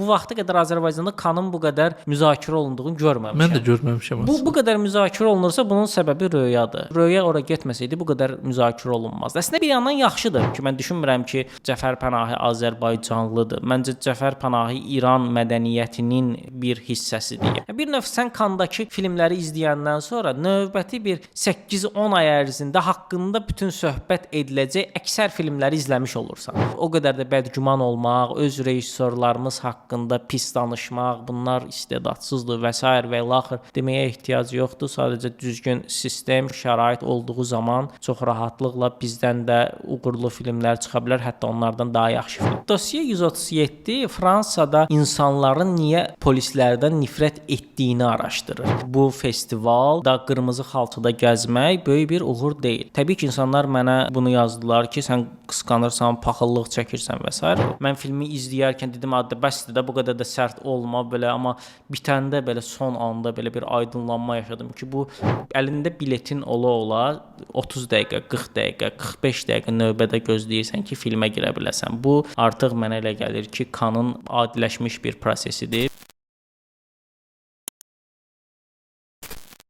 Bu vaxta qədər Azərbaycanda Kanın bu qədər müzakirə olunduğunu görməmişəm. Mən də görməmişəm. Bu qədər müzakirə olunursa, bunun səbəbi Röyadır. Röya ora getməsəydi bu qədər müzakirə olunmazdı. Əslində bir yandan yaxşıdır ki, mən düşünmürəm ki, Cəfər Pənahi Azərbaycanlıdır. Məncə Cəfər Pənahi İran mədəniyyətinin bir hissəsidir. Bir növ sən Kandakı filmləri izləyəndən sonra növbəti bir 8-10 ay ərzində haqqında bütün söhbət ediləcək əksər filmləri izləmiş olursan. O qədər də bədgüman olmaq, öz rejissorlarımız haqqında pis danışmaq, bunlar istedadsızdır və sair və ilaxır deməyə ehtiyac yoxdur. Sadəcə düzgün sistem, şərait olduğu zaman çox rahatlıqla bizdən də uğurlu filmlər çıxa bilər, hətta onlardan daha yaxşı film. Dosiye 137 Fransada insanların niyə polislərdən nifrət etdiyini araşdırır. Bu festivalda qırmızı xalçada gəzmək böyük bir uğur deyil. Təbii ki, insanlar mənə bunu yazdılar ki, sən qısqanırsan, paxıllıq çəkirsən və sair. Mən filmi izləyərkən dedim, "Adda bəsdir də, bu qədər də sərt olma belə", amma bitəndə belə son anda belə bir aydınlanma yaşadım ki, bu əlində biletin ola-ola 30 dəqiqə, 40 dəqiqə, 45 dəqiqə növbədə gözləyirsən ki, filmə girə biləsən. Bu artıq mənə elə gəlir ki, Kanın adiləşmiş bir prosesidir.